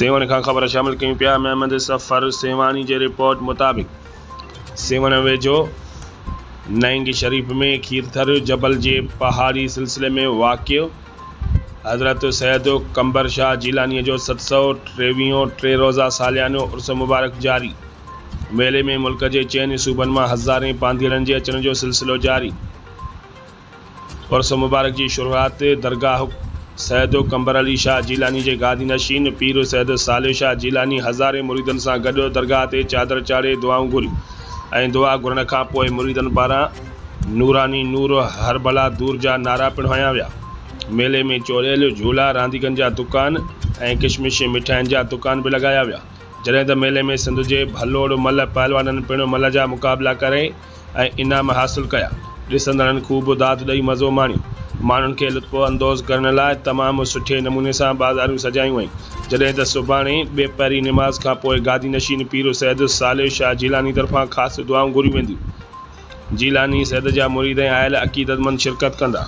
سيوهڻ کان خبر شامل ڪيون پيا محمد صفر سيوهاڻي جي رپورٽ مطابق سيوهڻ ويجهو نئنگ شريف ۾ کيرٿر جبل جي پهاڙي سلسلي ۾ واقع حضرت سيد قمبر شاهه جيلانيء جو 723 ٽي روزه ساليانو عرس مبارڪ جاري، ميلي ۾ ملڪ جي چئن صوبن مان هزارين پانڌيئڙن جي اچڻ جو سلسلو جاري. عرس مبارڪ جي شروعات درگاهه سيد قمبر علي شاهه جيلاني جي گادي نشين پير سيد صالح شاهه جيلاني هزارين مريدن سان گڏ درگاهه تي چادر چاڙهي دعائون گهريون ۽ دعا گهرڻ کانپوء مريدن پاران نوراني نور هربلا دور جا نعرا پڻ هنيا ويا. ميلي ۾ چوريل، جهولا، رانديڪن جا دڪان ۽ ڪشمشي مٺاين جا دڪان به لڳايا ويا. جڏهن ته ميلي ۾ سنڌ جي ڀلوڙ ملهه پهلوانن پڻ ملهه جا مقابلا ڪري ۽ انعام حاصل ڪيا. ڏسندڙن خوب داد ڏئي مزو ماڻيو. ماڻهن کي لطف اندوز ڪرڻ لاء تمام سٺي نموني سان بازاريون سجايون ويون. جڏهن ته سڀاڻي ٻيپهري نماز کانپوء گادي نشين پير سيد صالح شاهه جيلاني طرفان خاص دعائون گهريون وينديون. جيلاني سيد جا مريد ۽ آيل عقيدتمند شرڪت ڪندا.